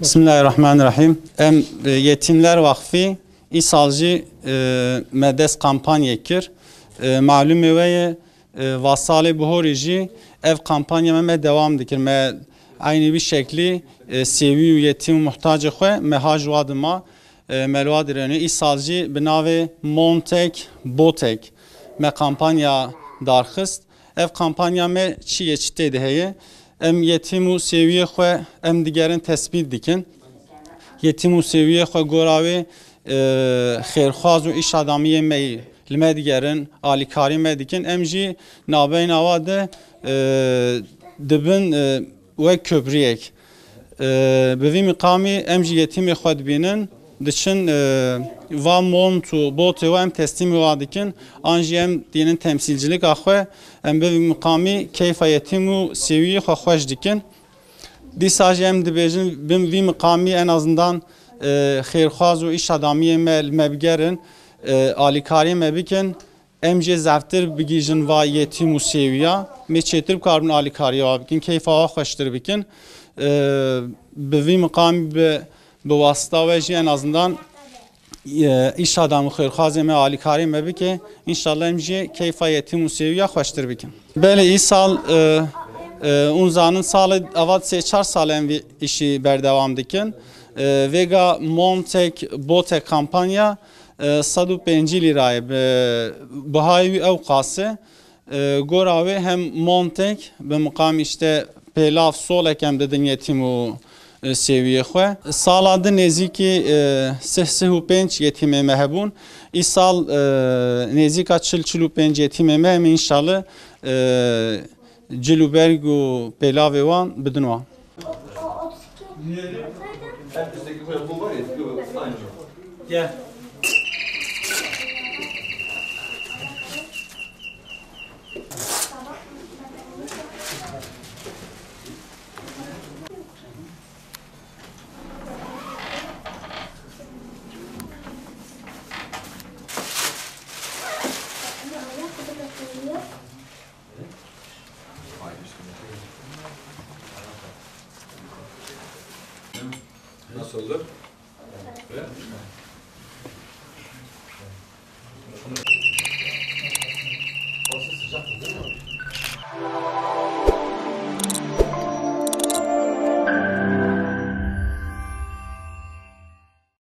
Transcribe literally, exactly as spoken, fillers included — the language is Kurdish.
Bismillahirrahmanirrahim. Em e, Yetîmler Vakfî îsal jî e, me dest kampanyê kir. E, Malûmê we ye, e, va salê bihorî jî ev kampanya me me dewam dikir. Me eynî wî şeklî e, sêwî û yetîm û muhtacê xwe me ha ji wa dima e, me li wa dirênî. Îsal jî bi navê Montek Botek me kampanya darxist. Ev kampanya me çi yê çi tê de heye? Em yetîm û sêwiyê xwe em digerin tespît dikin. Yetîm û sêwiyê xwe gora wê e, xêrxwaz û îş adamiyê me yî li me digerin, alîkarî me dikin. Em jî nabeyna wa de e, dibin e, wek köprüyek. E, bi vî miqamî em jî yetîmê xwe dibînin, diçin e, va mont û botê we em teslîmê wa dikin, an jî em tînin temsîlcilika xwe, em bi vî miqamî keyfa yetîm û sêwiyê xwe xweş dikin. Dîsa jî em dibêjin, bin vî miqamî en azından e, xêrxwaz û îş adamiyê me li me bigerin, e, alîkariyê me bikin. Em jê zeftir bigihîjin va yetîm û sêwiya, mê çêtir bikaribin alîkariya wa bikin, keyfa wa xweştir bikin. E, bi vî miqamî bi, bi wasita we jî en azından e, îş adam û xêrxwazê me alîkarê me bike. Înşallah em jî keyfa yetîm û sêwiya xweştir bikin. Belê îsal e, e, hûn zanin salê ava sê çar sal em vî îşî berdewam dikin. E, vêga Montek Botek kampanya e, sed û pêncî lîra ye. Bi, bihayê wî ew qas e. E, gora wê hem montek bi miqam îşte pêlav solek em didin yetîm û e, sêwiyê xwe. Sala di nêzîkî e, sih sih û pênc yetîmê me hebûn. Îsal e, nêzîka çil çil û pênc yetîmê me em înşallah e, cil û berg û pêlavê wan bidin wan. Gel.